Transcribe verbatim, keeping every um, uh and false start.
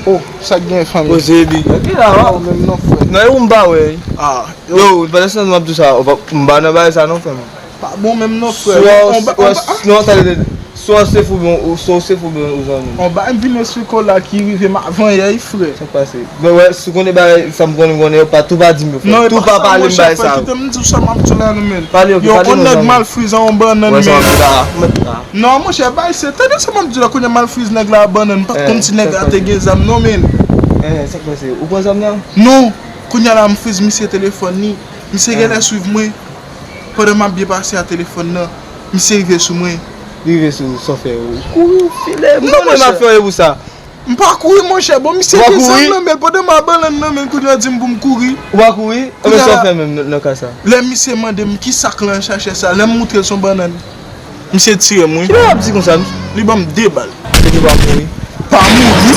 Oh, sa k gen fanmi? Poze bi. Ok la, wa. Ou menm non frè. Nan e ou m pa wè. Ah, Yo, pandan se tan m ap di sa, ou pa- m pa nan bagay sa non, frè mwen. Pa bon menm non frè. Sou Yon wè, ba- wè, yon ba- non, tande, tande. Sou wè se fou, bon, ou- sou se fou, bon, ou zanmi. Yon bagay m vin esplike w la ki rive m avan yè, frè. Sa k pase? Men wè, si w konnen bagay, sa m konnen, konnen, yo pa tou pa di m yo, frè. Non, e Tou pa pa sa, pale m monchè, bagay frè, sa. Kite m di w sa m ap di w la, non, men. Pale, ok, Yo, pale yon non, nèg zanmi. Mal Freeze an yon bannann, Wè, sa men. m ap di la, mèt la. Non, monchè, bay se. Tande sa m ap di w la, kounye a Mal Freeze nèg la bannann, pa t Eh, konn si nèg sa la k te gen zam, non, men. Eh, sa k pase? Ou pran zam nan? Non, kounye a la, m friz misye telefòn li. Misye genlè swiv mwen. Pandan m ap byen pase a telefòn nan, misye rive sou mwen. Li rive sou sa w fè, ou kouri, ou file. M Non, konnen monchè. Mafya w e pou sa. M pa kouri, monchè. Bon, misye Ou pa gen zam kouri? Nan men l, pandan m ap bannann nan men l, kounye a di m pou m kouri. Ou pa kouri? Ebyen, sa w fè menm nan- nan ka sa? Lè misye mande m ki sa k lan chache sa, lè m moutre l se yon bannann, misye tire m, wi. Kilè w ap di konsa? Li ban m de bal. Misye di w pa kouri. Pa mouri.